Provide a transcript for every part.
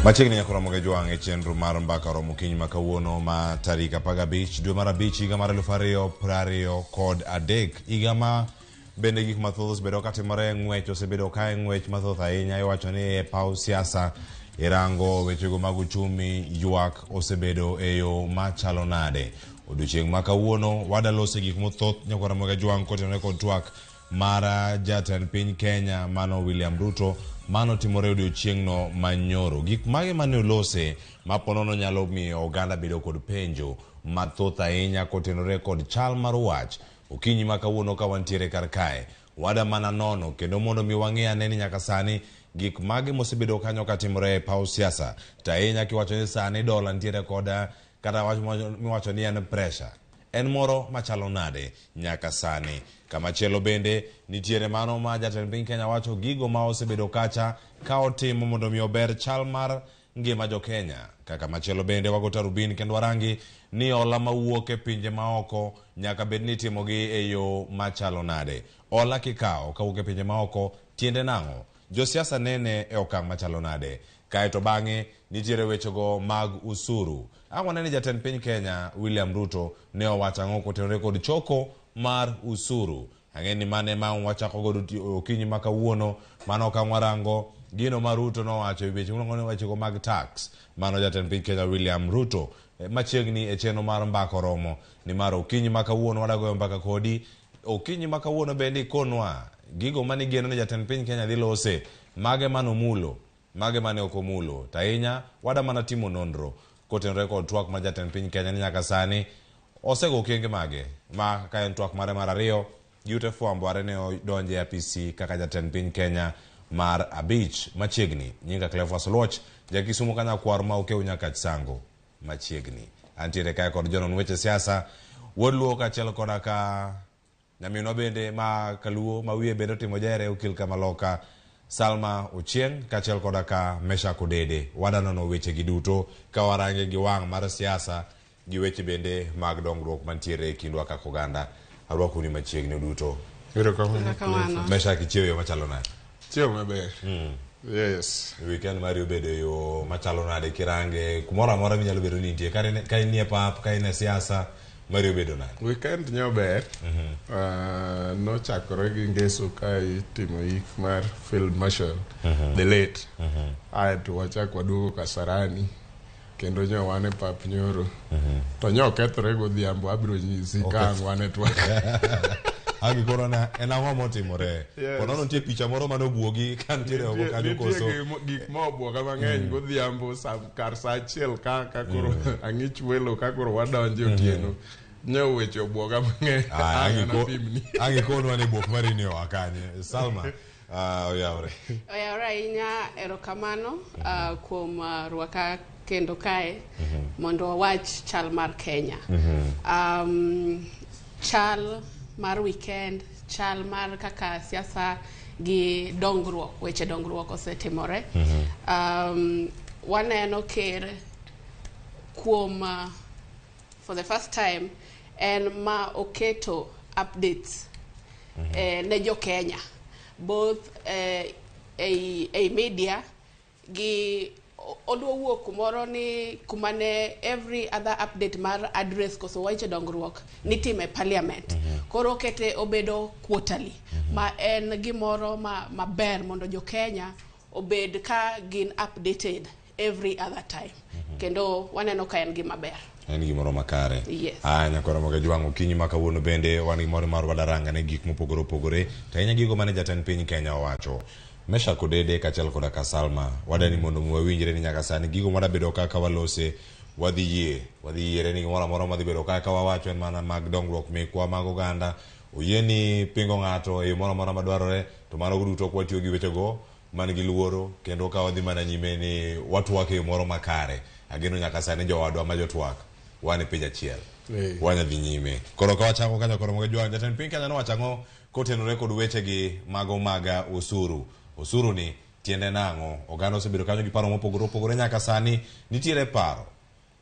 Machiegni nyaka romo gi jwang' e chenro mar mbaka romo okinyi ma kawuono ma tarik 15 dwe mar 5 higa mar 2023, higa ma bende gik mathoth osebedo katimore e ng'wech, osebedo ka e ng'wech mathoth ahinya. Iwacho ni e paw siasa irango wechego mag uchumi, ywak osebedo e yo machalo nade. Odiochieng' ma kawuono wadalose gik mathoth nyaka romo gi jwang' kotenore kod twak mar jatend piny Kenya mano William Ruto mano timore odiochieng'no manyoro. Gik mage mane olose ma ponono nyalo miyo oganda bedo kod penjo mathoth ahinya kotenore kod chal mar wach. Okinyi ma kawuono ka wantiere kar kae, wada mana nono kendo mondo mi wang'e ane ni nyaka sani gik mage mosebedo kanyo katimore e paw siasa. To ahinya kiwacho ni sani dola nitiere koda kata wach miwacho ni en pressure. En moro machalo nade nyaka sani. Kamachielo bende nitiere mano ma jatend piny Kenya wacho gigo ma osebedo kacha ka otimo mondo mi ober chal mar ngima jo Kenya. Kaka machielo bende wago tarubin kendo warangi ni hola mawuok e pinje maoko nyaka bed ni itimogi e yo machalo nade. Hola kikawo kawuok e pinje maoko tiende nang'o? Josiasa nene e okang' machalo nade? Kaeto bang'e nitiere wechego mag usuru. Ang' wane ni jatend piny Kenya William Ruto ne owacho ang'o kotenore kod choko mar usuru. Ang'e ni mane ma wachako godo okinyi ma kawuono, mano okang' warango gino ma Ruto nowacho e weche miluongo ni wechego mag tax. Mano jatend piny Kenya William Ruto machiegni e chenro mar mbaka oromo nimar okinyi ma kawuono wadagoyo mbaka kodi. Okinyi ma kawuono bende ikonwa gigo mane igeno ni jatend piny Kenya dhi lose, mage mane omulo, mage mane ok omulo. To ahinya wada mana timo nonro kotenore kod twak mar jatend piny Kenya ni nyaka sani osego okenge mage ma ka en twak mare mar ariyo gi ute fwambo are ne odonje e apisi kaka jatend piny Kenya mar 5 machiegni. Nyinga Cleophas Oluoch, ja Kisumo kanyakwar ma okew Nyakach Sango machiegni. Antiere kae kod jonon weche siasa, wuod Luo kaachiel koda ka nyaminwa bende ma kaluo ma wiye bende otimo jere okil kamaloka Salma Ochieng' kaachiel koda ka Meshak Odede. Wada nono weche gi duto ka warange gi wang' mar siasa gi weche bende mag dongruok mantiere e kindwa kaka oganda. Arwakuni machiegni uduto. Erokamano. Meshak, ichiew yo machalo nade? Chiew maber. Yes. Weekend mari obedo yo machalo nade kirange kumoro amora minyalo bedo ni intie, ka in e pap, ka in e siasa, mari obedo nade? Weekend nyo ber. Nochakore gi ngeso ka itimo ik mar Field Marshal the late. Aeto wachak waduogo Kasarani kendo nyo wan e pap nyoro. To nyo okethore godhiambo, abiro nyisi ka ang' wan e twak. Ang' koro na en ang'o motimore? Yes. Ponono nitie picha moro mane obuogi ka nitiere oko kanyo Nitie koso? gik ma obuoga mang'eny godhiambo kar sa 1 ka koro ang'ich welo ka koro wadonjo otieno. Nyo weche obuoga mang'eny. Ang' anapimni. Ang' ikonwa ni buok mari ni oa kanye. Salma, oyawre. Oyawre ahinya, erokamano kuom rwaka kendo kae mondo wawach chal mar Kenya. Chal mar weekend, chal mar kaka siasa gi dongruok, weche dongruok osetimore. Waneno ker kuom for the first time en ma oketo updates ne jo Kenya both ei media gi odwa wuok kumoro ni kuma ne every other update mar address koso weche dongruok nitime parliament. Koro okete obedo quarterly, ma en gimoro ma maber mondo jo Kenya obed ka gin updated every other time. Kendo waneno ka en gima ber. En gimoro makare. Yes. Nyakoro moga jwang' okinyi ma kawuono bende wan gi mor mar wadaranga ne gik mopogore opogore to ahinya gigo mane jatend piny Kenya owacho. Meshak Odede kaachiel koda ka Salma wadani mondo wawinjre ni nyaka sani gigo madabedo kaka walose wadhi yie wadhi yiere ni gimoro amora madhi bedo kaka wawacho en mana mag dongruok mekwa mag oganda. Oyie ni pingo ng'ato e yo moro amora madwarore to mano duto ok watiyo gi wechego man gi luoro kendo ka wadhi mana nyime ni watwak e yo moro makare. Ageno nyaka sani jowadwa ma jotwak wan e pej achiel. Wanya dhi nyime. Koro ka wachako kanyo koro moga jwang' jatend piny Kenya nowacho ang'o kotenore kod wechegi mago mag osuru. Osuru ni tiende nang'o? Oganda osebedo kanyo gi paro mopogore opogore nyaka sani nitiere paro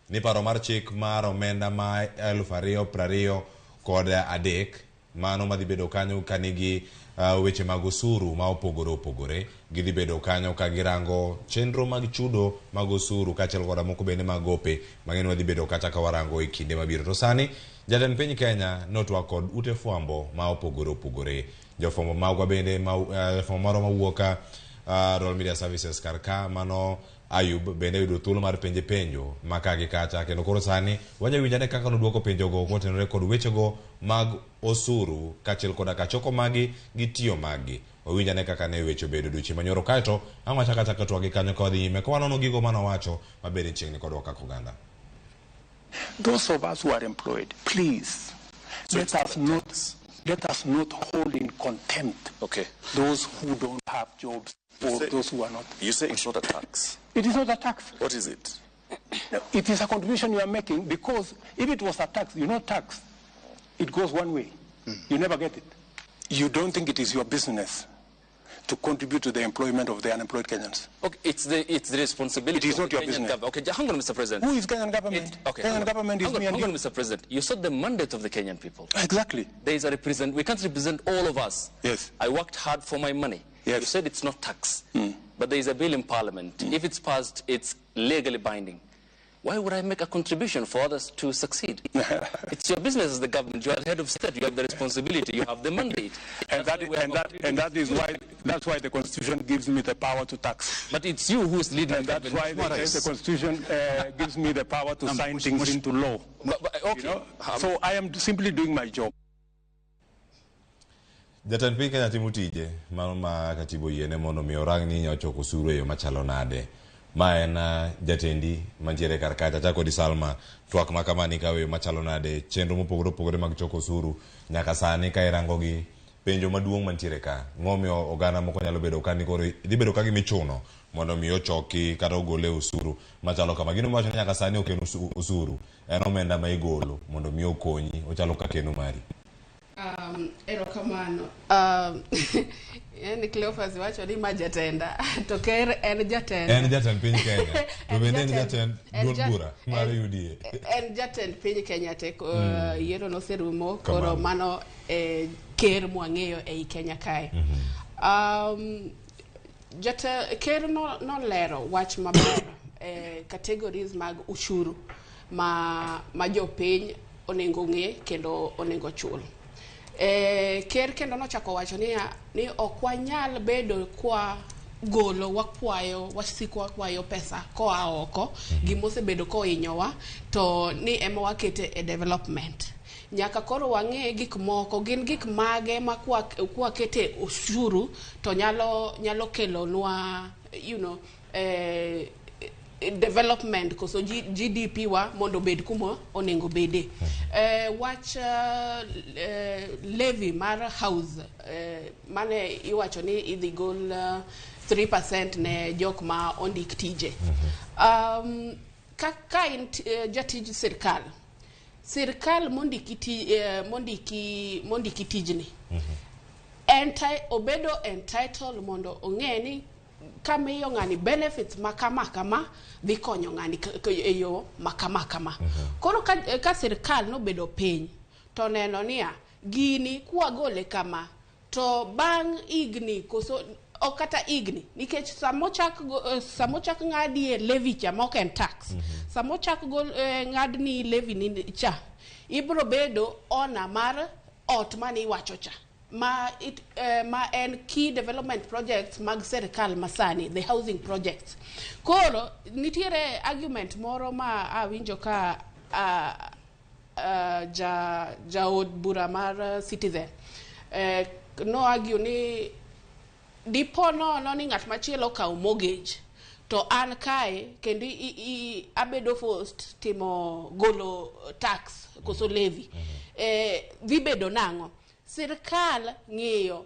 ni paro mar chik mar omenda ma 2023 mano madhi bedo kanyo ka nigi weche mag osuru ma opogore opogore. Gidhi bedo kanyo ka girango chenro mag chudo mag osuru kaachiel koda moko bende mag gope mang'eny wadhi bedo kata ka warango e kinde mabiro. To sani jatend piny Kenya notwak kod ute fwambo ma opogore opogore. Jofwambo magwa bende ma, jafwambo moro mawuok ka Royal Media Services kar ka mano Ayub bende oyudo thuolo mar penje penjo ma ka gi kacha kendo koro sani wanya winjo ane kaka nodwoko penjogo kotenore kod wechego mag osuru kaachiel koda ka choko magi gi tiyo maggi. Wawinj ane kaka ne weche obedo odiochieng' manyoro kaeto ang' wachak achaka twak gi kanyo ka wadhi nyime ka wanono gigo manowacho mabende chiegni kodwa kaka oganda. Those of us who are employed, please, So let it's us not a not tax. let us not hold in contempt Okay. those who don't have jobs or those who are not. You say it's not a tax. It is not a tax. What is it? No, it is a contribution you are making, because if it was a tax, you know tax, it goes one way. You never get it. You don't think it is your business to contribute to the employment of the unemployed Kenyans. Okay, it's the responsibility It is of not the your Kenyan business. government. Okay, hang on, Mr. President. Who is Kenyan government? Okay, Kenyan hang on. government is Hang on, me and hang on, you. Mr. President. You sought the mandate of the Kenyan people. Exactly. There is a represent. We can't represent all of us. Yes. I worked hard for my money. Yes. You said it's not tax. But there is a bill in Parliament. If it's passed, it's legally binding. Why would I make a contribution for others to succeed? It's your business as the government. You are the head of state. You have the responsibility. You have the mandate. And That's why we have that is why, that's why the Constitution gives me the power to tax. But it's you who is leading And the that's why government. the Constitution gives me the power to sign things into law. But, okay. You know? So I am simply doing my job. Jatend piny Kenya timo tije mano ma katiba oyiene mondo mi orang ni inyalo choko osuru e yo machalo nade. Ma en jatendi mantiere kar kacha. Achako kodi Salma, twak ma kama ni kawe yo machalo nade, chenro mopogore opogore mag choko osuru nyaka sani ka irango gi penjo maduong' mantiere ka. Ang'o momiyo oganda moko nyalo bedo ka ni koro dhi bedo ka gimichuno mondo mi ochoki kata ogole osuru machalo kama. Gino miwacho ni nyaka sani ok en osuru, en omenda ma igolo mondo mi okonyi, ochalo ka keno mari. Erokamano. Yani Cleophas wacho ni ma jatenda to ker en jatend. En jatend piny Kenya. To bende en jatend En duond bura mar UDA. En jatend piny Kenya te, yiero noserumo, koro Kamano. mano ker mwang'eyo ei Kenya kae. Ker nolero wach maber categories mag ushuru ma jopiny onego ng'e kendo onego chul. Ker kendo nochako wacho niya, ni ok wanyal bedo kwa golo wakwayo, wasiko wakwayo pesa koa oko, gimosebedo kohinyowa, to ni ema wakete e development. Nyaka koro wang'e gik moko, gin gik mage ma kwa kete ushuru to nyalo kelonwa, development koso GDP wa mondo obed kuma onego bede. Wach levy mar house, mane iwacho ni idhi gol 3% ne jok ma ondik tije. Ka in jatij sirkal, sirkal mondiki tijni, obedo entitled mondo ong'e ni kamiyo ng'ani benefits ma kama kama dhi konyo ng'ani e yo ma kama kama. Koro ka sirkal nobedo piny to neno niya gini kwagole kama to bang' higni koso ok kata higni, nikech samochak ng'adie levy cha ma ok en tax, samochak gol ng'adni levy ni cha, ibro bedo owner mar ot mane iwacho cha, ma en key development projects mag sirkal masani, the housing projects. Koro nitiere argument moro ma awinjo ka jaod bura mar Citizen no argue ni dipo nono ni ng'at machielo okawo mortgage to an kae kendo abedo forced timo golo tax koso levy, dhi bedo nang'o? Sirkal ng'iyo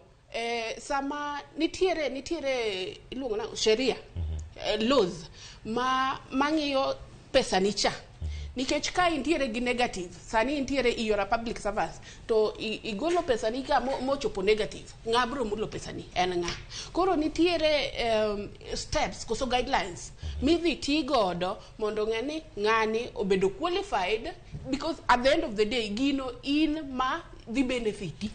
sama nitiere iluongo nang'o sheria, laws mang'iyo pesa ni cha, nikech ka intiere gi negative sani intiere you're a public servant to igolo pesa ni ka mochopo negative, ng'a bro mulo pesa ni en ng'a? Koro nitiere steps koso guidelines midhi ti godo mondo ng'e ni ng'ani obedo qualified, because at the end of the day gino in ma dhi benefiti.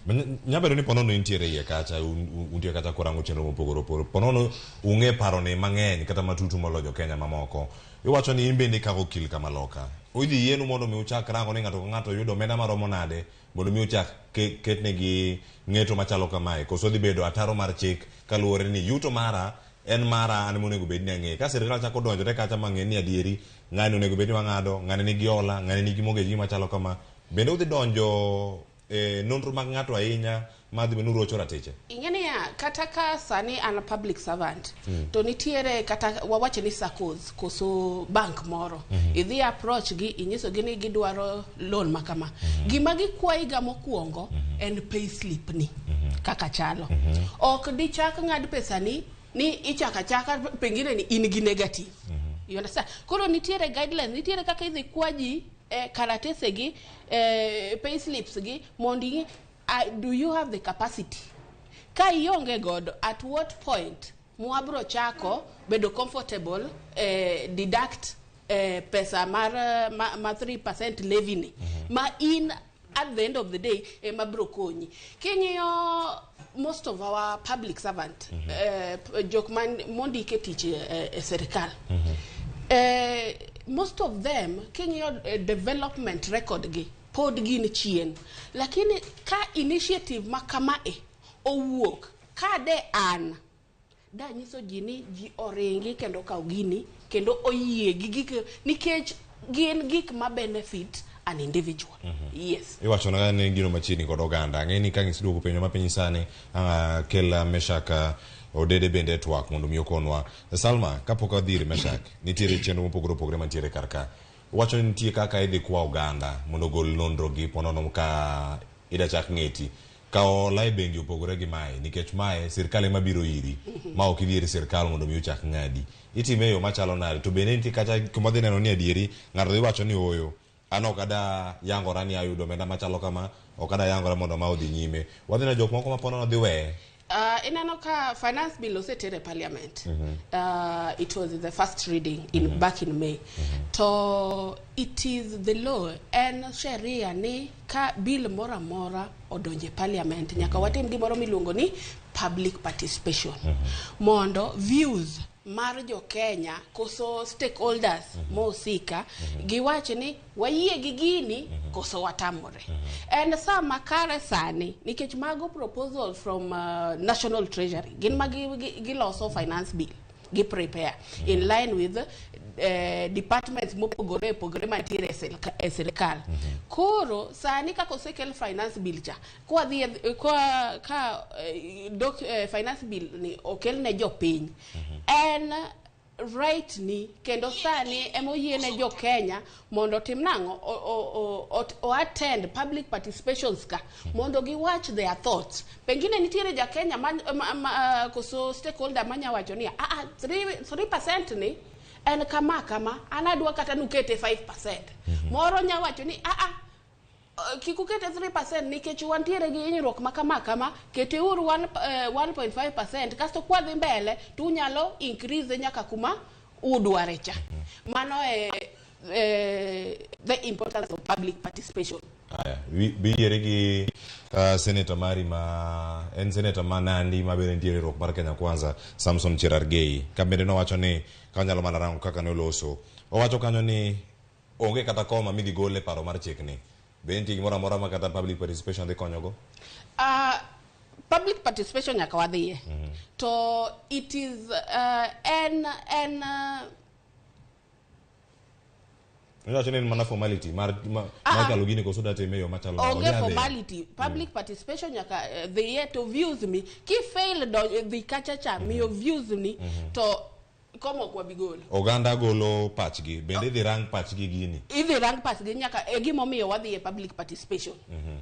Nyabedo ni ponono intiere iye kacha, untie kacha kurango chenro mopogore opogore. Ponono ung'e parone mang'eny kata matutu moloyo jo Kenya mamoko. Iwacho ni in bende ikago okil kama loka. Idhi yienu mondo mi uchak rango ni ng'ato ka ng'ato yudo omenda maromo nade mondo mi uchak ketnegi ng'eto machalo kamae. Koso dhi bedo ataro mar chik kaluwore ni yuto mara en mara an monego bed ni ang'eyo. Ka sirikal chako donjore kacha mang'e ni adieri ng'ani onego bed ni wang'ado, ng'ani nigi hola, ng'ani nigi mortgage machalo kama. Bende udhi donjo e nonro mag ng'ato ahinya madhi bedo ni urocho ratiche? Ing'e niya, kata ka sani an public servant, to nitiere kata wawacho ni SACCOs koso bank moro. Idhi approach gi, inyiso gi ni gidwaro loan ma kama. Gima gikwayi ga mokwongo en payslip ni kaka chalo. Ok dichak ng'ad pesa ni ni ichako achaka pengine ni in gi negative. You understand? Koro nitiere guidelines, nitiere kaka idhi kwa ji karatese gi, payslips gi mondo ing'e do you have the capacity? Ka ionge godo, at what point mwabro chako bedo comfortable deduct pesa mar ma 3% levy ni ma in at the end of the day ema bro konyi. King'iyo most of our public servant, jok man mondike tich e sirikal, most of them king'iyo development record gi pod gin chien, lakini ka initiative ma kamae owuok ka de an danyiso ji ni ji oringi kendo okaw gini kendo oyie gi gik nikech gin gik ma benefit an individual. Yes. Iwacho na ni gino machiegni kod oganda. Ang'e ni ka ng'isi penjo ma piny sani, kel Meshak Odede bende e twak mondo mi okonwa. Salma, kapok adhi ir Meshak, nitiere chenro mopogore opogore mantiere kar ka. Wacho ni nitie kaka idhi kwa oganda mondo ogol nonro gi ponono ka ida chak ng'eti. Ka hola e bengi opogore gi mae, nikech mae sirkal ema biro iri, ma ok idhi ir sirkal mondo mi ochak ng'adi. Itime e yo machalo nade? To bende nitie kacha kuma dhi neno ni adieri, ng'ato dhi wacho ni ooyo. An ok ada yangora ni ayudo omenda machalo kama, ok ada yangora mondo ma odhi nyime. Wadhi neno jok moko ma ponono dhi weye. Ineno ka finance bill oseter e parliament. It was the first reading in back in May. To it is the law en sheria ni ka bill moro amora odonjo e parliament nyaka watim gimoro miluongo ni public participation. Mondo views mar jo Kenya koso stakeholders mohusika giwach ni wayie gi gini koso watamore. En sama kare sani nikech mago proposal from National Treasury gin ma giloso finance bill gi prepare in line with departments mopogore opogore mantiere e sirikal. Koro sani kaka osekel finance bill cha kwadhi kwa ka dok finance bill ni okel ne jopiny en right ni kendo sani emoyiene jo Kenya mondo otim nang'o o attend public participations ka mondo giwach their thoughts. Pengine nitiere ja Kenya ma koso stakeholder manya wacho ni 3% ni en kama kama an adwa kata nukete 5%. Moro nya wacho ni kik ukete 3% nikech wantiere gi hinyruok ma kama kama, kete uru 1.5% kasto kwadhi mbele to unyalo increase nyaka kuma udware cha. Mano e the importance of public participation. Aya, biyiere gi senator mari ma en senator ma Nandi ma bende nitiere riwruok mar Kenya Kwanza, Samson Cherargei, ka bende nowacho ni ka onyalo mana rango kaka ne oloso. Owacho kanyo ni onge kata koma midhi gol e paro mar chikni. Be nitie gimoro amora ma kata public participation dhi konyogo? Public participation nyaka wadhiye. To it is en Iwacho ni en mana formality mar kalo gini koso datime e yo machalo nade? Onge Odhi adhiya. formality. Public participation nyaka dhiye to views mi ki fail do dhi kacha cha miyo views ni to koma ok wabi golo. Oganda golo pachgi, bende idhi rang pachgi gini. Idhi rang pachgi nyaka e gimomiyo wadhi e public participation.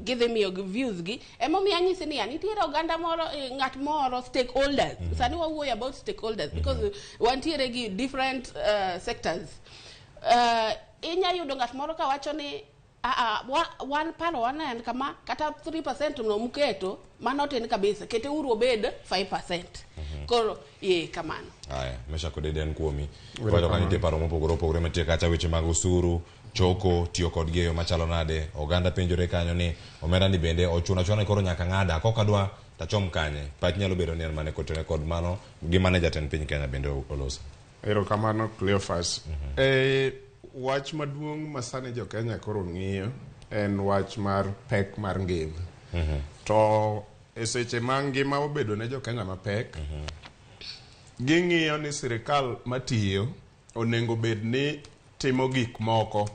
Gidhi miyo gi views gi. Emomiyo anyisi niya, nitiere oganda moro, ng'at moro, stakeholders. Sani wawuoyo about stakeholders because wantiere gi different sectors. Inya yudo ng'at moro kawacho ni wan paro wan en kama kata 3% no muketo mano tin kabisa kete uru obed 5%. Koro ye kamano. Aya, Meshack Odede en kuomi. Wacho ka nitie paro mopogore opogore mantie kacha weche mag osuru, choko, tiyo kodgi e yo machalo nade. Oganda penjore kanyo ni omenda ni bende ochuno achuna ni koro nyaka ng'ada, kok adwa tachom kanye. Pach nyalo bedo ni en mane kotene kod mano gima ne jatend piny Kenya bende oloso. Erokamano Cleophas. E, wach maduong' ma sani jo Kenya koro ng'iyo en wach mar pek mar ngima. To e seche ma ngima obedo ne jo Kenya mapek, ging'iyo ni sirikal matiyo onego bed ni timo gik moko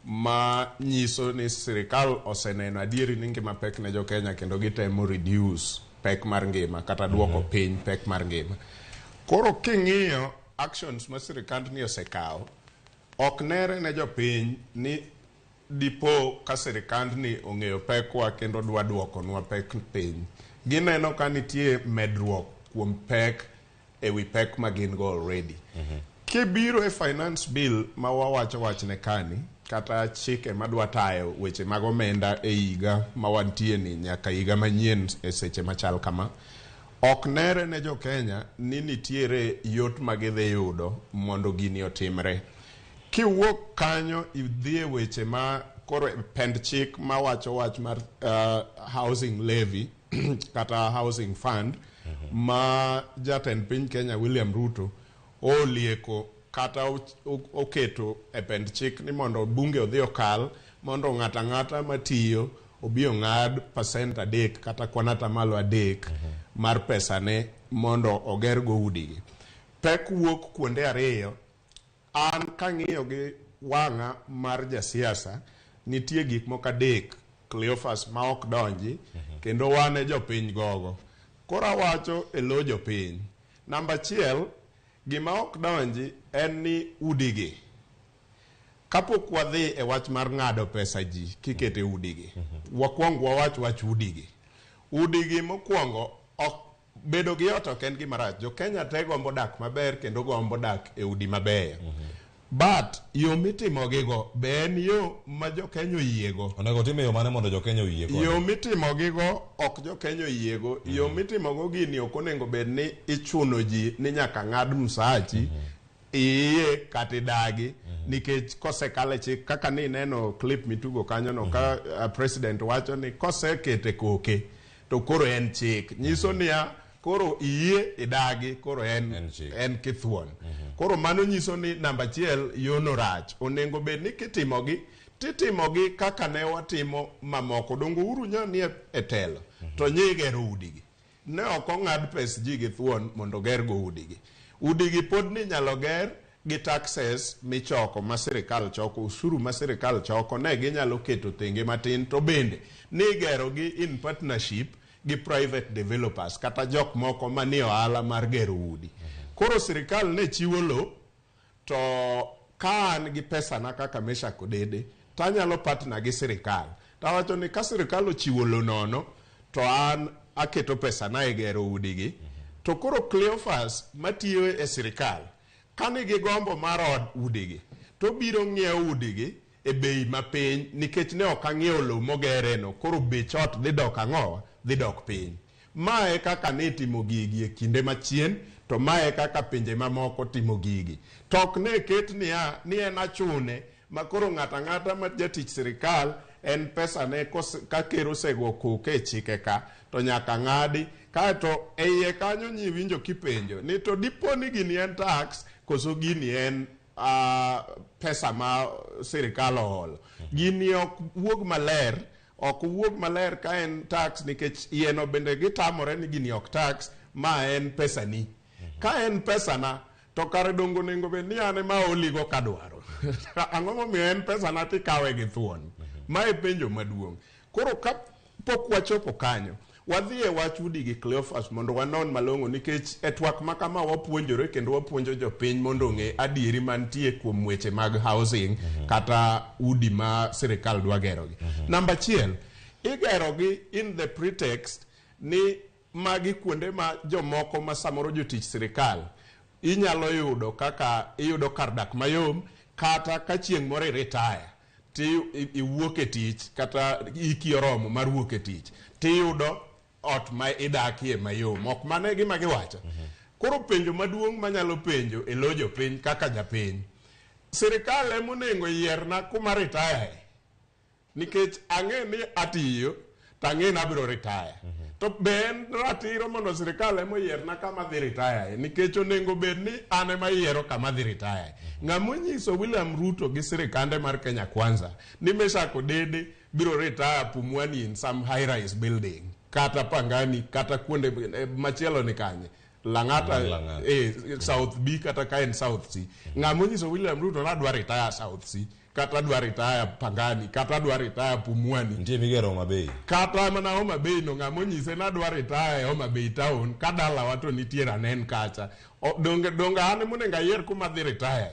ma nyiso ni sirikal oseneno adieri ni ngima pek ne jo Kenya kendo gitemo reduce pek mar ngima kata duoko piny pek mar ngima. Koro king'iyo actions ma sirikandni osekawo, ok nere ne jopiny ni dipo ka sirikandni ong'eyo pekwa kendo dwa duokonwa pek piny. Gineno ka nitie medruok kuom pek ewi pek ma gin go already. Kibiro e finance bill ma wawacho wachne kani, kata chike madwa tayo weche mag omenda e higa ma wantie ni nyaka higa manyien e seche machal kama, ok nere ne jo Kenya ni nitiere yot ma gidhi yudo mondo gini otimre. Kiwuok kanyo idhi e weche ma koro pend chik mawacho wach mar housing levy kata housing fund ma jatend piny Kenya William Ruto olieko kata oketo e pend chik ni mondo bunge odhi okal mondo ng'ato ang'ata matiyo obi ong'ad percent 3 kata kwan atamalo 3 mar pesane mondo oger go udigi. Pek wuok kuonde ariyo. An kang'iyo gi wang'a mar jasiasa, nitie gik moko 3 Cleophas ma ok donji kendo wan e jopiny gogo. Koro awacho e lo jopiny. Namba 1, gima ok donji en ni udigi. Kapok wadhi e wach mar ng'ado pesa ji kikete udigi, wakwong wawach wach udigi. Udigi mokwongo ok bedo gi ot ok en gima rach. Jo Kenya te gombo dak maber kendo gombo dak e udi mabeyo. But yo mitimogigo be en yo ma jo Kenya oyiego. Onego tim e yo mane mondo jo Kenya oyie kode? Yo mitimogigo ok jo Kenya oyiego. Yo mitimogo gini ok onego bed ni ichuno ji ni nyaka ng'ad msachi iye kata idagi, nikech kosekal e chik kaka ni ineno clip mitugo kanyo no ka president wacho ni kosekete koke to koro en chik. Nyiso niya koro iyie idagi koro en en kithuon. Koro mano nyiso ni namba 1 yono rach. Onego bed ni kitimogi titimogi kaka ne watimo mamoko. Dongo Uhuru nya ni e telo to nyigero udigi. Ne ok ong'ad pes ji gi thuon mondo ger go udigi. Udigi pod ni nyalo ger gi taxes michoko ma sirikal choko, usuru ma sirikal choko, ne ginyalo keto tenge matin to bende ni igero gi in partnership gi private developers kata jok moko manie ohala mar gero udi. Koro sirikal ne chiwo lo to ka an gi pesana kaka Meshack Odede tanyalo partner gi sirikal. Tawacho ni ka sirikal ochiwo lo nono to an aketo pesana e gero udigi. To koro Cleophas matiyo e sirikal ka nigi gombo mar od udigi to biro ng'iewo udigi e bei mapiny nikech ne ok ang'iewo lowo mogereno, koro bech ot dhi dok ang'owa, dhi dok piny. Mae kaka ne itimo gigi e kinde machien, to mae kaka pinje mamoko timo gigi. To ok ne ket niya ni en achune ma koro ng'ato ang'ata ma jatich sirikal en pesane ka ker osego koke e chike ka to nyaka ng'adi. Kaeto e iye kanyo nyiwinjo kipenjo ni to dipo ni gini en tax koso gini en pesa ma sirikal oolo. Gini ok wuog maler, ok wuog maler ka en tax nikech iye no bende gitamore ni gini ok tax, ma en pesani. Ka en pesana to kare dongo onego bed ni an ema aoligo kadwaro. Ang'o momiyo en pesana tikawe gi thuon? Mae penjo maduong'. Koro ka pok wachopo kanyo, wadhi e wach udi gi Cleophas mondo wanon malong'o nikech e twak ma kama wapuonjore kendo wapuonjo jopiny mondo ong'e adieri mantie kuom weche mag housing kata udi ma sirikal dwa gerogi. Namba 1, igerogi in the pretext ni magi kuonde ma jomoko ma samoro jotich sirikal inyalo yudo kaka iyudo kar dak mayom kata ka chieng' moro iretire ti iwuok e tich kata hiki oromo mar wuok e tich tiyudo ot ma idakie mayom. Ok mano e gima giwacho. Koro penjo maduong' manyalo penjo e lo jopiny kaka japiny, sirikal ema onego yierna kuma retire nikech ang'e ni atiyo to ang'e ni abiro retire. To be en ratiro mondo sirikal ema oyierna kama adhi retire nikech onego bed ni an ema ayiero kama adhi retire. Ng'ama onyiso William Ruto gi sirikande mar Kenya Kwanza ni Meshack Odede biro retire Pumwani in some high rise building kata Pangani kata kuonde machielo ni kanye Lang'ata, Lang'ata. South B kata ka en South C. Ng'ama onyiso William Ruto ni adwa retire South C kata adwa retire Pangani kata adwa retire Pumwani Nitie migero Homa Bay. kata mana Homa Bay no ng'ama onyise ni adwa retire e Homa Bay town ka dalawa to nitie Ranen kacha. Donge donge an ema onego ayier kuma adhi retire.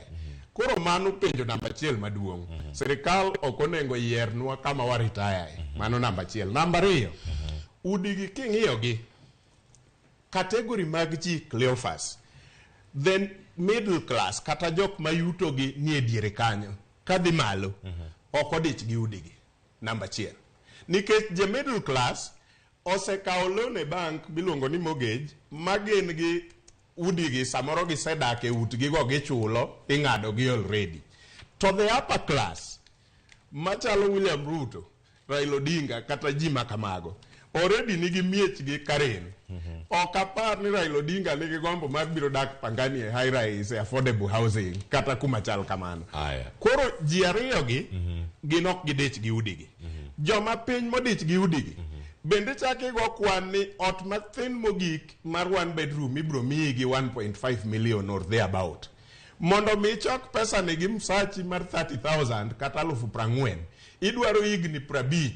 Koro mano penjo namba achiel maduong'. Sirikal ok onego yiernwa kama wa retire. Mano namba achiel. Namba ariyo, udigi king'iyogi, category mag ji Cleophas, then middle class kata jok ma yutogi nie diere kanyo kadhi malo ok odich gi udigi. Namba achiel. Nikech je middle class osekawo loan e bank miluongo ni mortgage ma gin gi udigi samoro gisedak e utgi go gichulo ing'ado gi already. To the upper class machalo William Ruto, Raila Odinga kata ji ma kamago already nigi miechgi Karen. Ok apar ni Raila Odinga nigi gombo mar biro dak Pangani e high rise e affordable housing kata kuma chal kamano. Aya. Koro ji ariyo gi gin ok gidich gi udigi. Joma piny modich gi udigi bende chak igo kwan ni ot mathin mogik mar one bedroom ibiro miyi gi 1.5 million or thereabout. Mondo mi ichok pesa ni gi msachi mar 30,000 kata 40,000, idwaro higni 50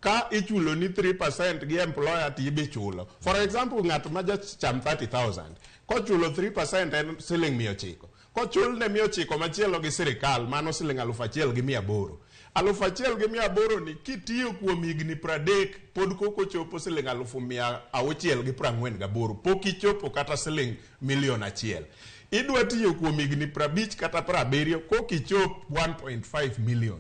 ka ichulo ni 3% gi employer to ibi chulo. For example, ng'at ma jacham 30,000 kochulo 3% en siling 900. Kochulne 900 machielo gi sirikal, mano siling 1,800. 1,800 ni kitiyo kuom higni 30 pod kok ochopo siling 648, pok ichopo kata siling milion 1. Idwa tiyo kuom higni 50 kata 70 kok ichop 1.5 million.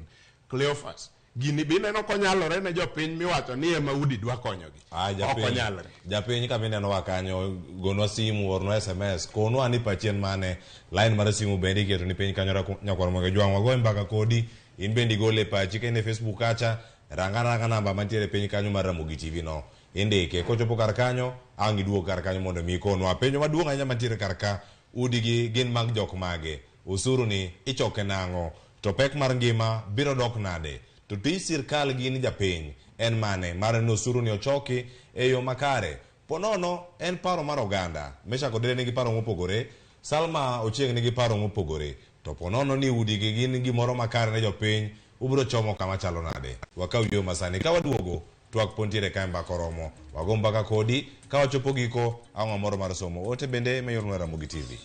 Cleophas, gini bineno konyalore ne jopiny miwacho ni ema udi dwa konyogi. Ok onyalre. Japiny kama inenowa kanyo, gonwa simu, ornwa SMS, konwa ni pachien mane, line mar simu bende iketo ni piny kanyo nyakwar Mwenge Jwang', wagoye mbaka kodi, in bende igole pachi ka in e Facebook kacha, ranga ranga namba mantiere piny kanyo mar Ramogi TV no, indike, kochopo kar kanyo, ang' iduog kar kanyo mondo mi ikonwa. Penjo maduong' ahinya mantiere kar ka, udigi gin mag jok mage, osuru ni ichoke nang'o, to pek mar ngima biro dok nade, to tij sirkal gin japiny en mane mar ni osuru ni ochoki e yo makare. Ponono en paro mar oganda. Meshack Odede nigi paro mopogore, Salma Ochieng nigi paro mopogore. To ponono ni udigi gin gimoro makare ne jopiny, ubiro chomo kama chalo nade. Wakaw yo masani. Ka waduogo, twak pod nitiere ka mbaka oromo. Wago mbaka kodi, ka wachopo giko, ang' wamoro mar somo. Ote bende mayornwa Ramogi TV.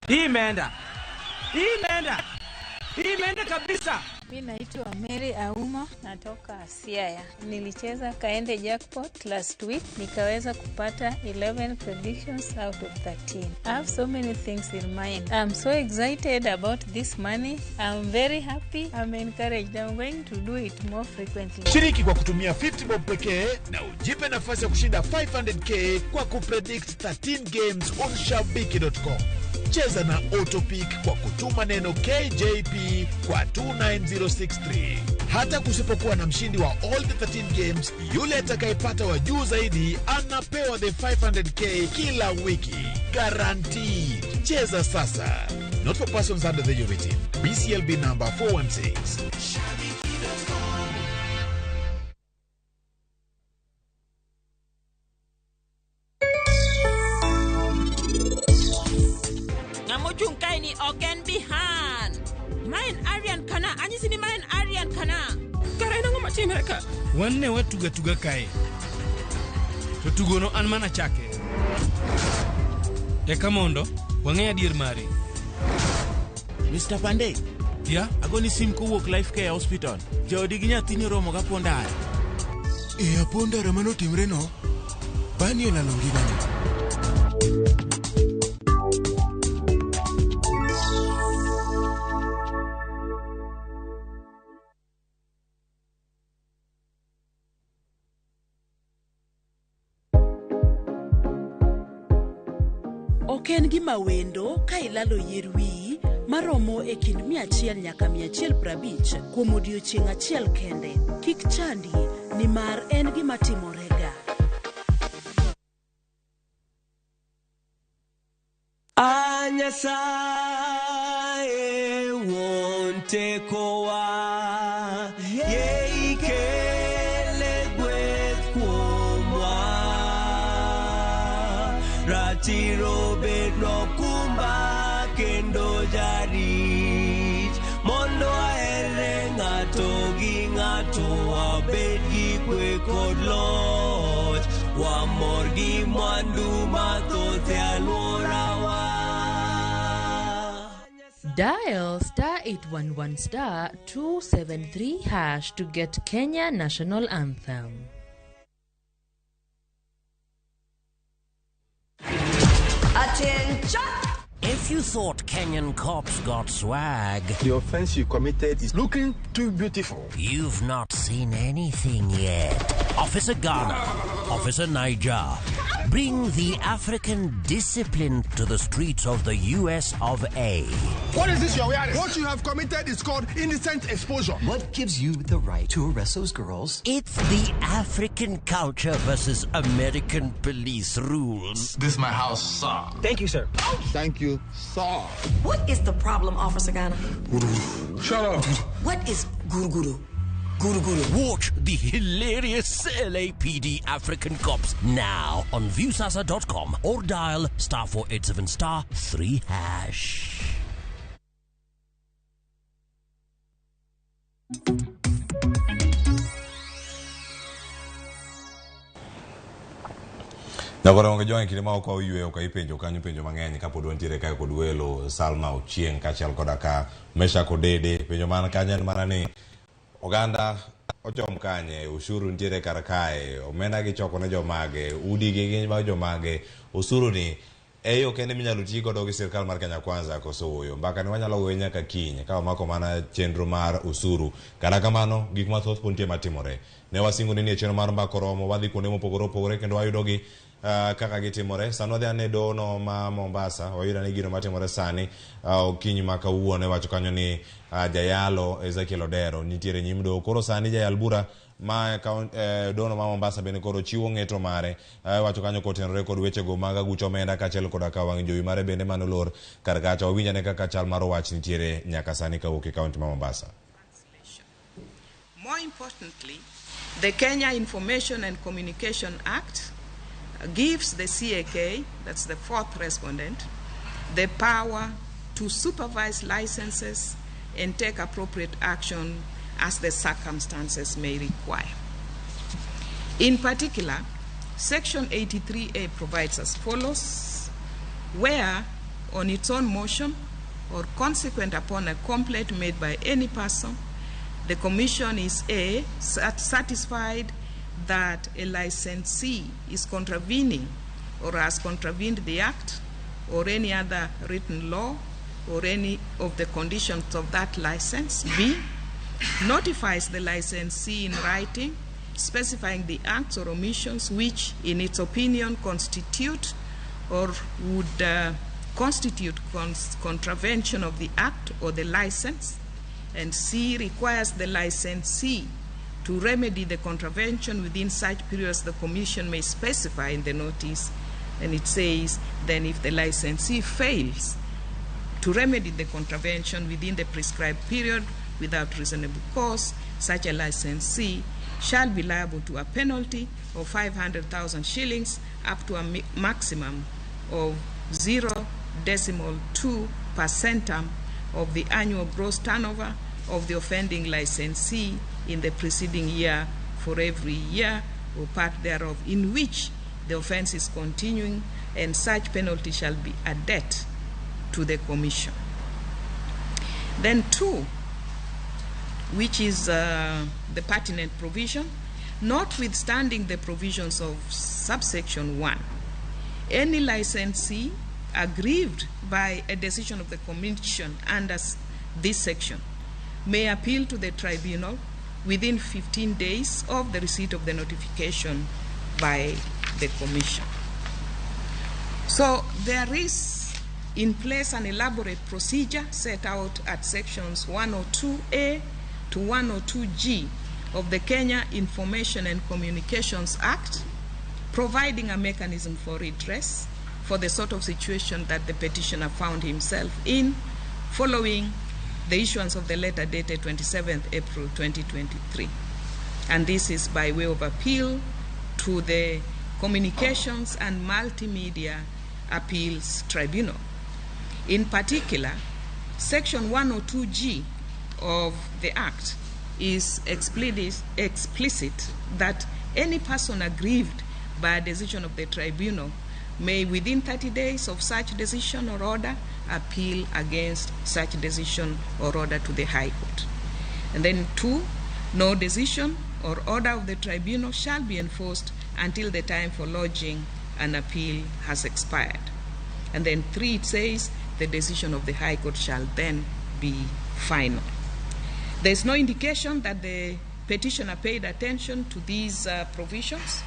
Hii imeenda. Hii imeenda. Hii imeenda kabisa. Mi naitwa Mary Auma, natoka Siaya. Nilicheza Kaende Jackpot last week, nikaweza kupata 11 predictions out of 13. I have so many things in mind. I'm so excited about this money. I'm very happy. I'm encouraged. I'm going to do it more frequently. Shiriki kwa kutumia 50 bob pekee na ujipe nafasi ya kushinda 500k kwa kupredict 13 games on shabiki.com. Cheza na Autopick kwa kutuma neno KJP kwa 29063. Hata kusipokuwa na mshindi wa all the 13 games, yule atakayepata wa juu zaidi anapewa the 500k kila wiki. Guaranteed. Cheza sasa. Not for persons under the age of 18. BCLB number 416. Ng'ama ochung' kae ni ok en Bihan. Ma en Aryan Kana. Anyisi ni ma en Aryan Kana. Kara en ang'o matimre ka? Wan ne watuga tuga kae. To tugono an mana chake. Eka mondo wang'e adier mare. Mr. Pandey. Yeah? Agoni sim kowuok Life Care Hospital. Jaodi gi nyathini oromo ga pondara. E apondara manotimre no, Bani olalo ngimane. Ok en gima wendo ka ilalo yier wiyi maromo e kind 100 nyaka 150 kuom odiechieng' achiel kende. Kik chandi nimar en gima timorega. A Nyasaye wuon tekowa, yie ikele gweth kuomwa. Ratiro bednwa okumba kendo jarit, mondo waherre ng'ato gi ng'ato wabed gi kwe kod loch. Wamor gi mwandu mathoth e alworawa. Dial star 811 star 273 hash to get Kenya National Anthem. Attention! If you thought Kenyan cops got swag, The offense you committed is looking too beautiful. you've not seen anything yet. Officer Ghana, Officer Niger, bring the African discipline to the streets of the US of A. What is this you're wearing? What you have committed is called indecent exposure. What gives you the right to arrest those girls? It's the African culture versus American police rules. This is my house, sir. Thank you, sir. Thank you, sir. What is the problem, Officer Ghana? Shut up. What is guru guru? Guru guru. Watch the hilarious LAPD African Cops now on Viewsasa.com or dial star 487 star 3 hash. Nyakoro onge jwang' e kinde ma ok wayweyo ka ipenjo kanyo penjo mang'eny kapod wantiere kae kod welo Salma Ochieng' kaachiel koda ka Meshack Odede. Penjo man kanyo en mana ni oganda ochom kanye, ushuru nitiere kar kae, omenda gichoko ne jomage, udi gi gin mag jomage, osuru ni e yo kende minyalo ti godo gi sirkal mar Kenya Kwanza koso ooyo. Mbaka ni wanyalo goyo nyaka kiny ka wamako mana chenro mar osuru. Kata kamano, gik mathoth pod nitie matimore. Ne wasingo ni e chenro mar mbaka oromo, wadhi kuonde mopogore opogore kendo wayudogi kaka gitimore. Sani wadhi ane doho ma Mombasa, wayudo ane gino matimore sani okinyi ma kawuono iwacho kanyo ni jayalo Ezekiel Odero nitiere nyim doho. Koro sani jayal bura ma doho ma Mombasa bende koro chiwo ng'eto mare iwacho kanyo kotenore kod wechego mag aguch omenda kaachiel koda ka wang' jowi mare bende manolor kar kacha. Wawinj ane kaka chal mar wach nitiere nyaka sani kawuok e kaunti ma Mombasa. More importantly, the Kenya Information and Communication Act gives the CAK, that's the fourth respondent, the power to supervise licenses and take appropriate action as the circumstances may require. In particular, Section 83A provides as follows: where, on its own motion or consequent upon a complaint made by any person, the Commission is A, satisfied that a licensee is contravening or has contravened the Act or any other written law or any of the conditions of that license. B, notifies the licensee in writing, specifying the acts or omissions which, in its opinion, constitute or would constitute contravention of the Act or the license. And C, requires the licensee to remedy the contravention within such periods the Commission may specify in the notice. And it says, then if the licensee fails to remedy the contravention within the prescribed period without reasonable cause, such a licensee shall be liable to a penalty of 500,000 shillings up to a maximum of 0.2% of the annual gross turnover of the offending licensee in the preceding year for every year or part thereof in which the offense is continuing, and such penalty shall be a debt to the Commission. Then 2, which is the pertinent provision, notwithstanding the provisions of subsection 1, any licensee aggrieved by a decision of the Commission under this section may appeal to the tribunal within 15 days of the receipt of the notification by the Commission. So there is in place an elaborate procedure set out at sections 102A to 102G of the Kenya Information and Communications Act, providing a mechanism for redress for the sort of situation that the petitioner found himself in following the issuance of the letter dated 27th April 2023. And this is by way of appeal to the Communications and Multimedia Appeals Tribunal. In particular, Section 102G of the Act is explicit that any person aggrieved by a decision of the tribunal may, within 30 days of such decision or order, appeal against such decision or order to the High Court. And then 2, no decision or order of the tribunal shall be enforced until the time for lodging an appeal has expired. And then 3, it says the decision of the High Court shall then be final. There is no indication that the petitioner paid attention to these provisions.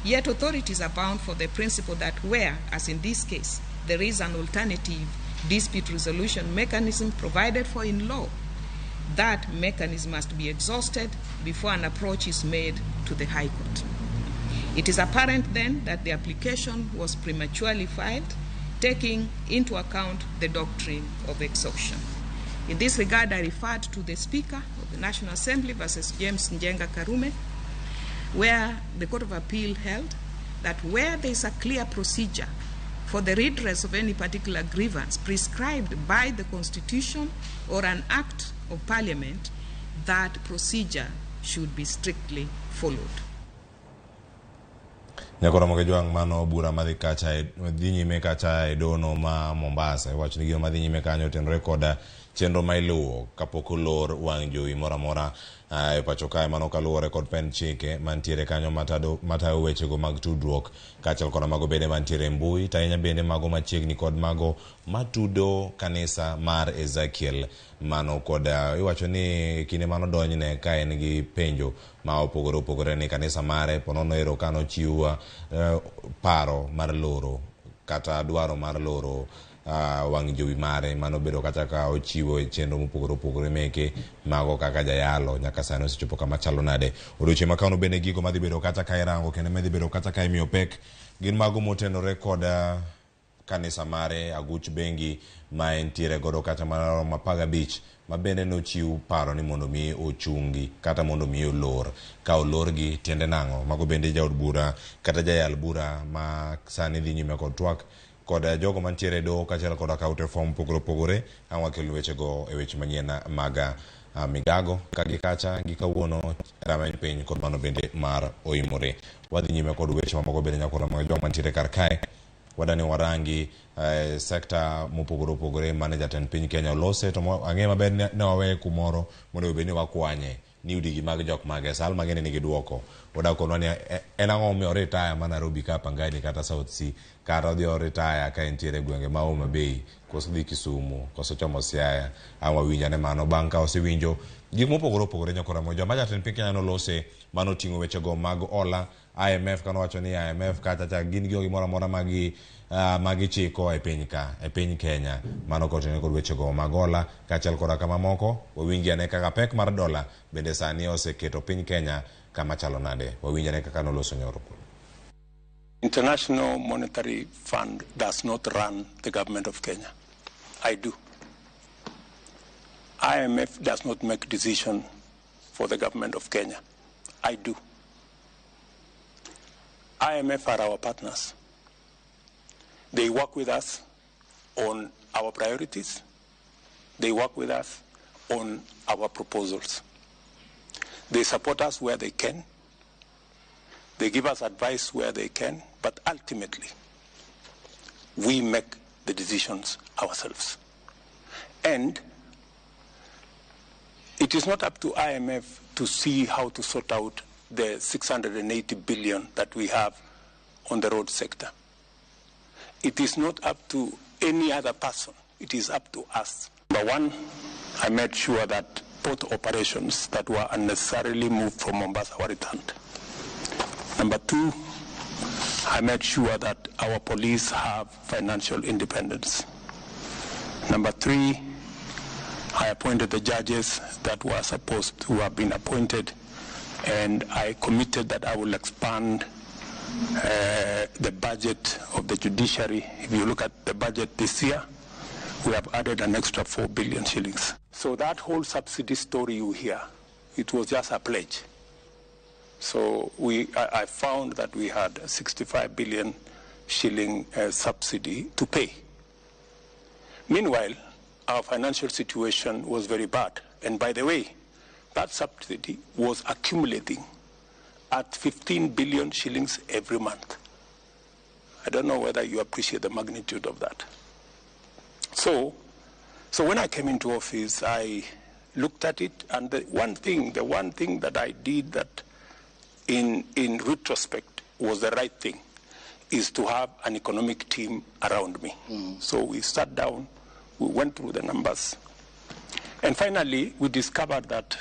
Yet authorities are bound for the principle that where, as in this case, there is an alternative dispute resolution mechanism provided for in law, that mechanism must be exhausted before an approach is made to the High Court. It is apparent then that the application was prematurely filed, taking into account the doctrine of exhaustion. In this regard, I referred to the Speaker of the National Assembly versus James Njenga Karume, where the Court of Appeal held that where there is a clear procedure for the redress of any particular grievance prescribed by the Constitution or an Act of Parliament, that procedure should be strictly followed. Nyakora Mogejwang mano bura madhi kacha dhi nyime kacha e dono ma Mombasa iwacho ni gima madhi nyime kanyo otenore koda chenro ma iluwo kapok olor wang' jowi moro amora e pacho kae mano kaluwore kod pend chike mantiere kanyo matayo wechego mag tudruok kaachiel koda mago bende mantiere e mbui to ahinya bende mago machiegni kod mago matudo kanisa mar Ezekiel mano kod iwacho ni kinde manodonjne ka en gi penjo ma opogore opogore ni kanisa mare ponono ero kanochiw paro mar loro kata dwaro mar loro wang' jowi mare manobedo kata ka ochiwo e chenro mopogore opogore meke mago kaka jayalo nyaka sani osechopo kama chalo nade. Odiochieng' ma kawuono bende gigo madhi bedo kata ka irango kendo madhi bedo kata ka imiyo pek gin mago motenore kod kanisa mare aguch bengi ma entiere godo kata maromo 15 ma bende nochiw paro ni mondo mi ochungi kata mondo mi olor. Ka olorgi tiende nang'o? Mago bende jaod bura kata jayal bura ma sani dhi nyime kod twak kod jogo mantiere e doho kaachiel koda ka ute fwambo mopogore opogore ang' wakel wechego e weche manyien mag migago ka gi kacha gi kawuono rameny piny kod mano bende mar oimore. Wadhi nyime kod weche mamoko bende nyakora mag jogo mantiere kar kae. Wadani warangi sekta mopogore opogore mane jatend piny Kenya olose to ang'e maber ne waweye kumoro mondo obed ni wakwanye ni udigi mag jok mage sal mang'eny nigi duoko. Odak konwa ni en ang'o momiyo oritaya ma Nairobi ka Pangani kata South C kata odhi oritaya ka entiere e gwenge ma Homa Bay koso dhi Kisumu koso chomo Siaya. Ang' wawinj ane mano bang' ka osewinjo gik mopogore opogore nyakora moja ma jatend piny Kenya nolose manoting'o wechego mag hola IMF kanowacho ni IMF kacha cha gin gi gimoro amora magichiko e piny ka e piny Kenya mano kotenore kod wechego mag hola kaachiel koda kamamoko. Wawinji ane kaka pek mar dola bende sani oseketo piny Kenya kama chalo nade. Wawinji ane kaka noloso nyoro. International Monetary Fund does not run the government of Kenya. I do. IMF does not make decision for the government of Kenya. I do. IMF are our partners. They work with us on our priorities. They work with us on our proposals. They support us where they can. They give us advice where they can, but ultimately, we make the decisions ourselves. And it is not up to IMF to see how to sort out the 680 billion that we have on the road sector. It is not up to any other person. It is up to us. Number one, I made sure that port operations that were unnecessarily moved from Mombasa were returned. Number two, I made sure that our police have financial independence. Number 3, I appointed the judges that were supposed to have been appointed, and I committed that I will expand the budget of the judiciary. If you look at the budget this year, we have added an extra 4 billion shillings. So that whole subsidy story you hear, it was just a pledge. So I found that we had a 65 billion shilling subsidy to pay. Meanwhile, our financial situation was very bad. And by the way, that subsidy was accumulating at 15 billion shillings every month. I don't know whether you appreciate the magnitude of that. So when I came into office, I looked at it, and the one thing that I did that in retrospect was the right thing is to have an economic team around me. So we sat down, we went through the numbers, and finally we discovered that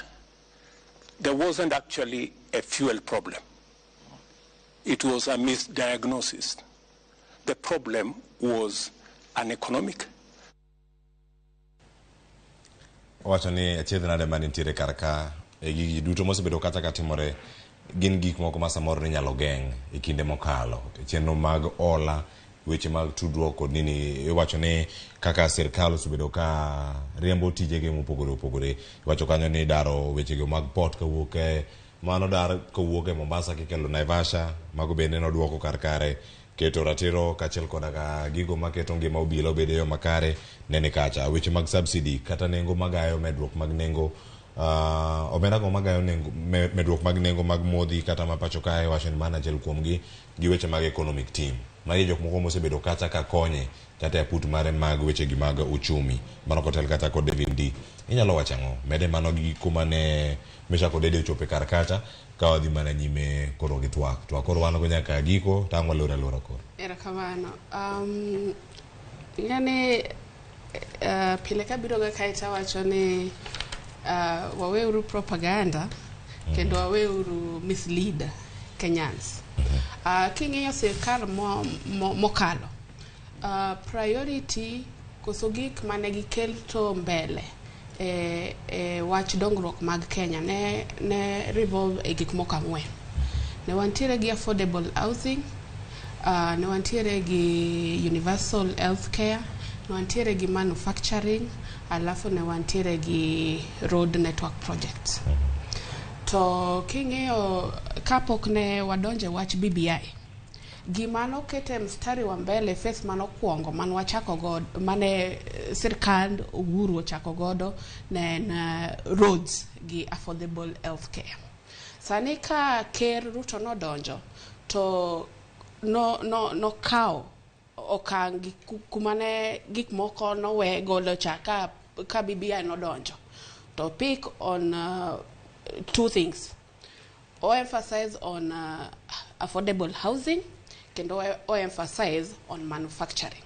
there wasn't actually a fuel problem. It was a misdiagnosis. The problem was an economic. Wacho ni achiedh nade manitiere kar ka e gigi duto mosebedo kata ka timore gin gik moko ma samoro ne nyalo geng' e kinde mokalo e chenro mag ola weche mag tudruok kod nini. Iwacho ni kaka sirkal osebedo ka riembo tijege mopogore opogore. Iwacho kanyo ni daro wechego mag port kawuok e mano dar kowuok e Mombasa kikelo Naivasha, mago bende noduoko kar kare. Keto ratiro kaachiel koda ka gigo maketo ngima obila obed e yo makare nene kacha. Weche mag subsidy kata nengo magayo medruok mag nengo omenda go magayo nengo medruok mag nengo mag modhi kata ma pacho kae wacho ni mana achiel kuomgi gi weche mag economic team. Magi jok moko mosebedo kacha ka konye kata e aput mare mag weche gi mag uchumi. Mano kotel kata kod David D. Inyalo wacho ang'o? Mede mano gi kuma ne Meshack Odede ochope kar kacha ka wadhi mana nyime koro gi twak. Twak koro wan go nyaka giko tang' walor alora koro. Erokamano. Ing'e pile kabiro ga kae tawacho ni waweuru propaganda kendo waweuru mislead Kenyans. King'iyo sirkal mokalo, priority koso gik mane giketo mbele e wach dongruok mag Kenya ne revolve e gik moko ang'wen. Ne wantiere gi affordable housing, ne wantiere gi universal health care, ne wantiere gi manufacturing, alafu ne wantiere gi road network projects. To king'iyo kapok ne wadonje wach BBI, gima nokete mstari wa mbele phase manokwongo man wachako godo mane sirkand Uhuru ochako godo ne en roads gi affordable health care. Sani ka Ker Ruto nodonjo to nokawo okang' gi kuma ne gik moko nowe golo cha ka BBI nodonjo to pick on two things. O emphasize on affordable housing kendo o emphasize on manufacturing.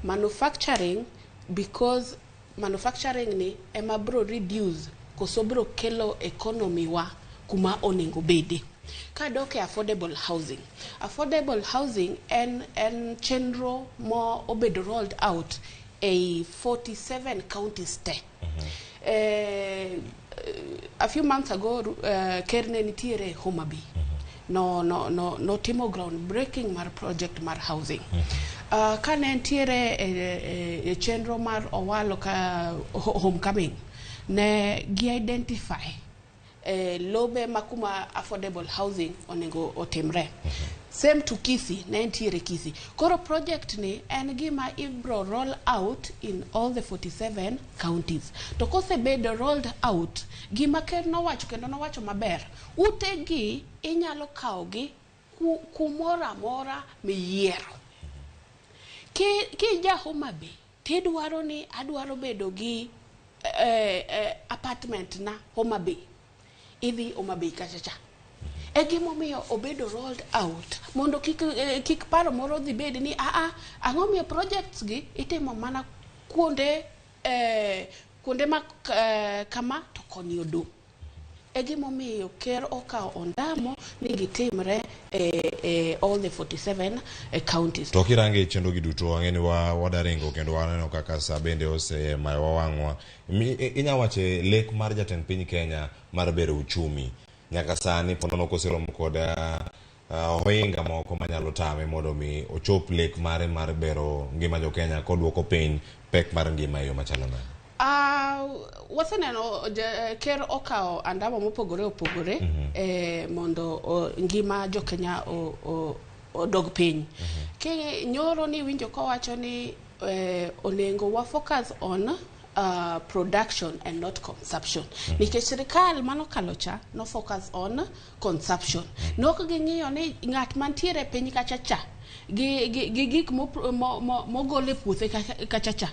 Manufacturing because manufacturing ni ema bro reduce koso bro kelo economy wa kuma onego bede. Kadok e affordable housing. Affordable housing en chenro mo obedo rolled out e 47 counties te. A few months ago ker ne nitiere Homa Bay. No timo ground breaking mar project mar housing. Ka ne nitiere e chenro mar Owalo ka homecoming ne gi identify lobe makuma affordable housing onego otimre. Same to Kisii, ne nitiere Kisii. Koro project ni en gima ibro roll out in all the 47 counties. To kosebedo rolled out, gima ker nowacho kendo nowacho maber, utegi inyalo kawogi kumoro amora miyiero. Ki ja Homa Bay, tidwaro ni adwaro bedo gi apartment na Homa Bay. Idhi Homa Bay kacha cha. E gimomiyo obedo rolled out mondo kik paro moro dhi bed ni ang'o miyo projects gi itimo mana kuonde ma kama to koni odong'. E gimomiyo ker okawo ondamo ni gitimre e, e all the 47 counties. To kirange chenro gi duto ang'e ni wa wadaringo kendo waneno kaka sa bende osemayowa wang'wa. Inya wache lek mar jatend piny Kenya mar bero uchumi nyaka sani po nono koseromo kod ohinga moko manyalo tame mondo mi ochop lek mare mar bero ngima jo Kenya koduoko piny pek mar ngima e yo machalo nade? Waseneno ker okawo andamo mopogore opogore mondo ngima jo Kenya odog piny. Ki nyoro ni winjo kowacho ni onego wa focus on production and not consumption. Nikech sirikal manokalo cha no focus on consumption. Nok ging'iyo ni ng'at mantiere e piny kacha cha gi gik mogol e puothe kacha cha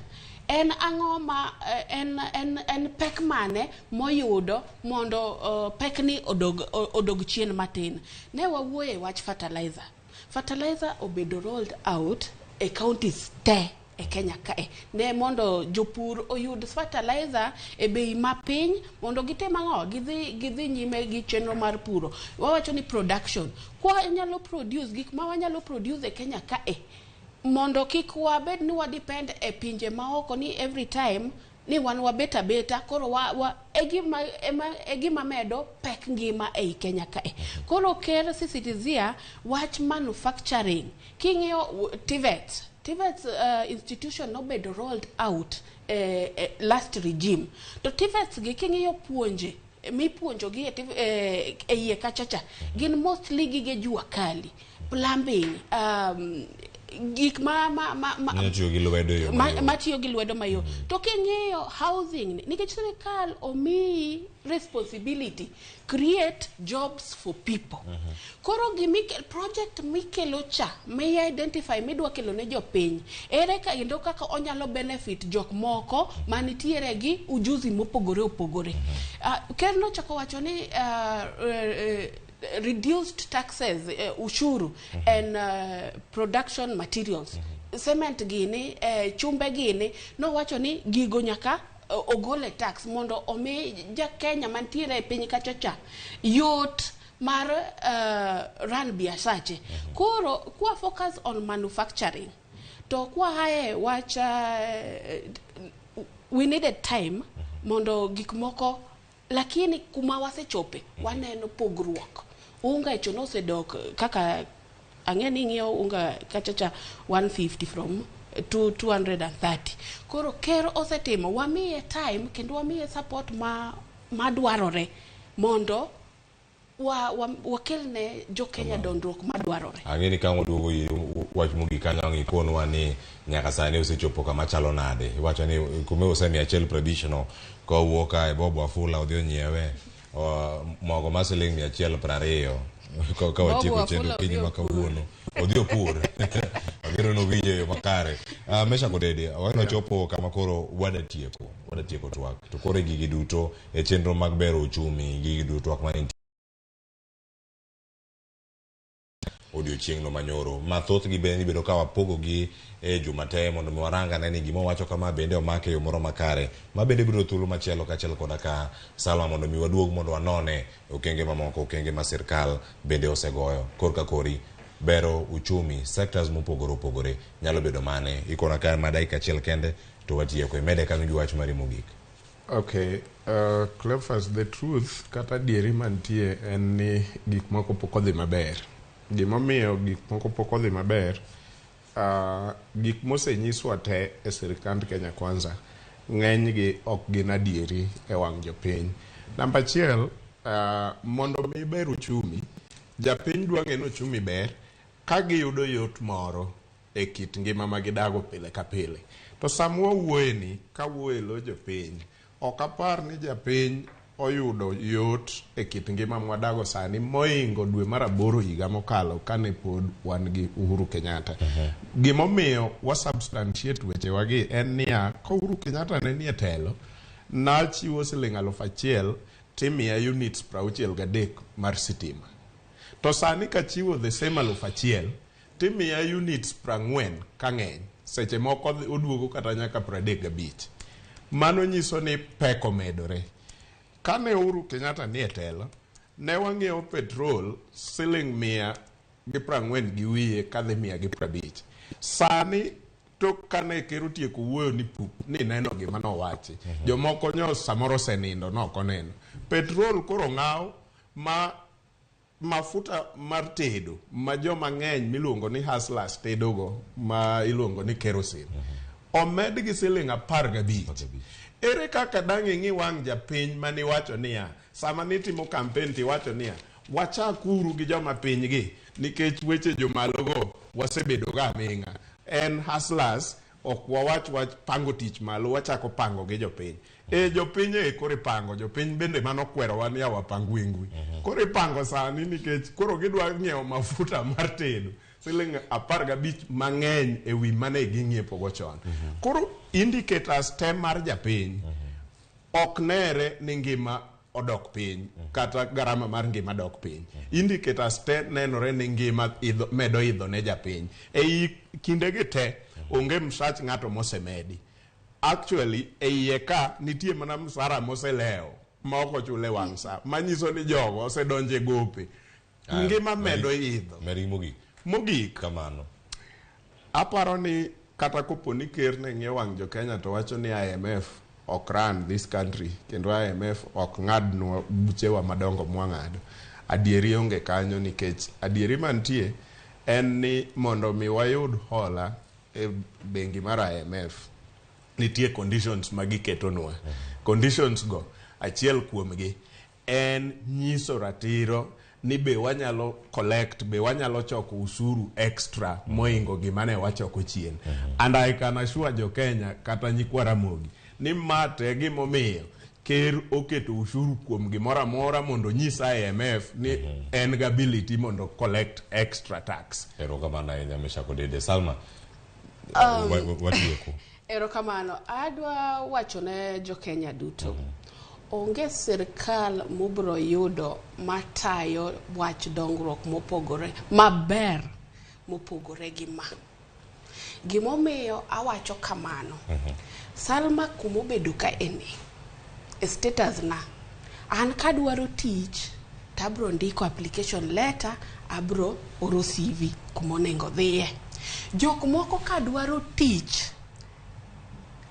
en ang'o ma en pek mane moyudo mondo pekni odog chien matin. Ne wawuoye wach fertilizer. Fertilizer obedo rolled out e counties te e Kenya kae ne mondo jopur oyud fertilizer e bei mapiny mondo gitim ang'o, gidhi nyime gi chenro mar puro. Wawacho ni production, kwa nyalo produce gik ma wanyalo produce e Kenya kae mondo kik wabed ni wadepend e pinje maoko ni every time ni wan wabet abeta koro wa e gima medo pek ngima ei Kenya kae. Koro ker sisitizia wach manufacturing. King'iyo TVET institution nobedo rolled out last regime. To TVET gi king'iyo puonje mipuonjo gi e iye kachacha gin mostly gige jua kali, plumbing, gik ma tiyo gi lwedo yo ma tiyo gi lwedo mayo. To king'iyo housing, nikech sirikal omiyi responsibility create jobs for people. Koro project mikelo cha mi identify midwa kelo ne jopiny, ere kendo kaka onyalo benefit jok moko manitiere gi ujuzi mopogore opogore. Ker nochako wacho ni reduced taxes, ushuru and production materials. Cement gini, chumbe gini, nowacho ni gigo nyaka ogole tax mondo omi ja Kenya mantiere e piny kacha cha yot mar run biasache. Koro kwa focus on manufacturing to kwa hae wach we needed time mondo gik moko, lakini kuma wasechope waneno pogruok. Unga icho nosedok kaka ang'e ni ing'iewo unga kachacha 150 from to 230. Koro ker osetimo, wamiye time kendo wamiye support madwarore mondo wakelne jo Kenya dondruok madwarore. Ang'e ni ka waduogo wach mogik kanyo ang' ikonwa ni nyaka sani osechopo kama chalo nade. Iwacho ni kuma use 150 kowuok kae Bob Wafula odhi onyiewe mogo mar siling 120 ka watieko chenro piny ma kawuono odhi opur. Ageno ni owinjo e yo makare. Meshack Odede, wanochopo kama koro wadatieko twak. To koro gigi duto e chenro mag bero uchumi, gigi duto twak mane odiochieng'no manyoro. Mathothgi bende ibedo ka wapogogi e juma te mondo mi warang ane ni gima owacho kama bende omake e yo moro makare. Ma bende biro thuolo machielo kaachiel koda ka Salma mondo mi waduog mondo wanone okenge mamoko, okenge ma sirkal bende osegoyo korka kori bero uchumi sectors mopogore opogore nyalo bedo mane. Ikona ka ma dakika achiel kende to watieko. Imede kanyo gi wach mari mogik. Okay, Cleophas, the truth kata adieri mantie en ni gik moko pok odhi maber. Gimomiyo gik moko pok odhi maber, gik mosenyiswa te e sirikand Kenya Kwanza ng'enygi ok gin adieri e wang' jopiny. Namba achiel, mondo mi ber uchumi, japiny dwa ng'e ni uchumi ber ka giyudo yot moro e kit ngima ma gidago pile ka pile. To sama wawuoye ni, kawuoye e lo jopiny, ok apar ni japiny oyudo yot e kit ngima mwadago sani moingo dwe mar 8 higa mokalo kane pod wan gi Uhuru Kenyatta. Gimomiyo wa substantiate wechewagi en niya, ka Uhuru Kenyatta ne nie telo, nachiwo siling 1000 timiya units 63 mar sitima. To sani kachiwo the same 1000 timiya units 40 ka ng'eny, seche moko oduogo kata nyaka 35. Mano nyiso ni pek omedore. Kane Uhuru Kenyatta nie telo, ne wang'iewo petrol siling 140 gi wiye kadhi 150. Sani tok kane ker otieko wuoyo ni pup ni neno gima nowachi. Jomoko nyo samoro osenindo nok oneno. Petrol koro ng'aw ma mafuta mar tedo ma joma ng'eny miluongo ni hustlers tedogo ma iluongo ni kerosene omed gi siling 15. Ere kaka dang' ing'i wang' japiny maniwacho niya sama nitimo campaign tiwacho niya wachakuru gi joma pinygi nikech weche jomalogo wasebedo ga aming'a en hustlers ok wawach wach pango tich malo wachako pango gi jopiny e jopiny e koro ipango jopiny bende mano kwerowa ni awapang wengwi koro ipango sani nikech koro gidwa ng'iewo mafuta mar tedo siling 15 mang'eny ewi mane ging'iepogo chon koro indicators te mar japiny ok nere ni ngima odok piny kata garama mar ngima dok piny indicators te nenore ni ngima idho, medo idho ne japiny ei kindegi te onge msach ng'ato mosemedi actually e iye ka nitie mana msara moselewo ma ok ochul e wang' sa manyiso ni jogo osedonjo e gope ngima medo idho Meri mogik. Mogik. Kamano. Aparo ni kata kopo ni ker ne ng'iyo wang' jo Kenya to wacho ni IMF ok run this country kendo IMF ok ng'adnwa buchewa madongo mwang'ado. Adieri onge kanyo nikech adieri mantie en ni mondo mi wayud hola e bengi mar IMF nitie conditions ma giketonwa. Conditions go achiel kuomgi en nyiso ratiro ni be wanyalo collect be wanyalo choko usuru extra moingo gima ne wachoko chien and I can assure jo Kenya kata nyikwa Ramogi ni ma te gimomiyo ker oketo ushuru kuom gimoro amora mondo onyis IMF ni en gi ability mondo collect extra tax. Erokamano ahinya Meshack Odede. Salma, watieko. Erokamano. Adwa wacho ne jo-Kenya duto. Onge sirkal mubro yudo matayo wach dongruok mopogore maber mopogore gi ma. Gimomiyo awacho kamano, Salma kumobedo ka eni, e status na, an kadwaro tich tabro ndiko application letter, abro oro CV kumonego dhiye. Jok moko kadwaro tich,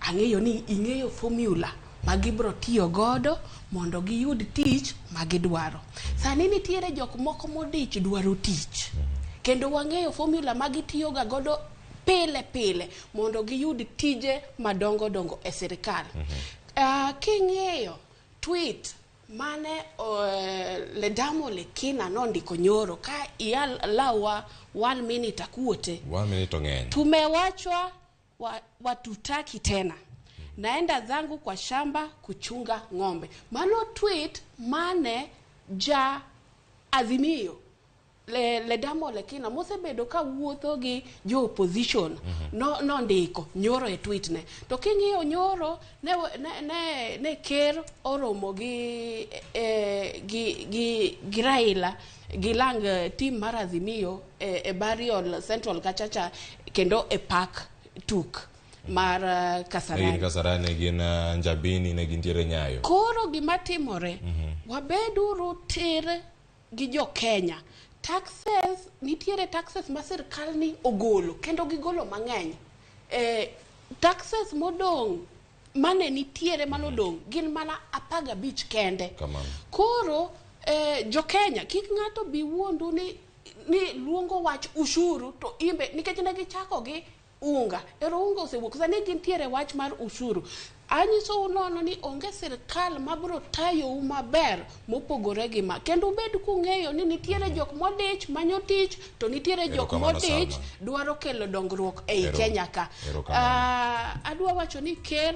ang'eyo ni ing'eyo formula ma gibro tiyo godo mondo giyud tich ma gidwaro. Sani nitiere jok moko modich dwaro tich. Kendo wang'eyo formula ma gitiyoga godo pile pile mondo giyud tije madongo dongo e sirkal. King'iyo tweet mane Ledamo Lekina nondiko nyoro ka ialawa 1 minute akuote. 1 minute ong'eny. Tumewachwa watutaki tena. Naenda zangu kwa shamba kuchunga ng'ombe. Mano tweet mane ja Azimio Ledamo Lekina mosebedo ka wuotho gi jo opposition nondiko nyoro e tweet ne. To king'iyo nyoro ne ker oromo gi Raila gi lang team mar Azimio e Bariol Central kachacha kendo e park tuk mar Kasarani. Ne gin Kasarani, gin Njabini, ne gintiere Nyayo. Koro gima timore, wabeduru tir gi jo Kenya. Taxes, nitiere taxes ma sirkal ni ogolo, kendo gigolo mang'eny. Taxes modong' mane nitiere manodong' gin mana 15 kende. Koro jo Kenya, kik ng'ato bi wuondu ni luongo wach ushuru to imbe, nikech ne gichako gi unga. Ero unga osewuok, sani gintiere wach mar ushuru. Anyisou nono ni onge sirkal mabro tayou maber mopogore gi ma. Kendo ubed kung'eyo ni nitiere jok modich manyo tich, to nitiere jok modich dwaro kelo dongruok ei Kenya ka. Adwa wacho ni ker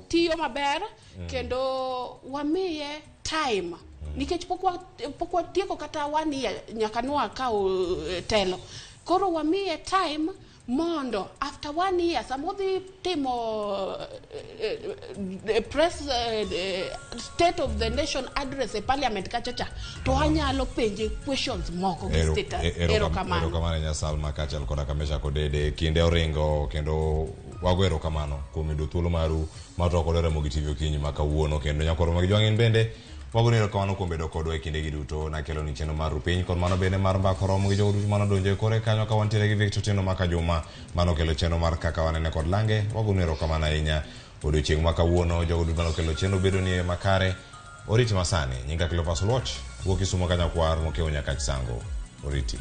tiyo maber kendo wamiye time. Nikech pok watieko kata 1 year nyaka nwakaw telo. Koro wamiye time mondo after 1 year samodhi timo press state of the nation address e parliament kachacha to anyalo penje questions moko gi status. Erokamano. Erokamano nya Salma kaachiel koda ka Meshack Odede. Kinde oringo kendo Wago erokamano kuom yudo thuolo maru mar twak kod Ramogi TV okinyi ma kawuono kendo nyakwaro mag jwang'in bende wago ni erokamano kuom bedo kodwa e kindegi duto nakelo ni chenro mar rupiny kod mano bende mar mbaka oromo gi jogo duto manodonjo e kore kanyo ka wantiere gi Victor Otieno Maka Juma manokelo chenro mar kaka wanene kod lange wago ni erokamano ahinya odiochieng' ma kawuono jogo duto manokelo chenro bedo ni e makare oriti masani nyinga Cleophas Oluoch wuok Kisumo Kanyakwar mokiewo Nyakach Sango oriti.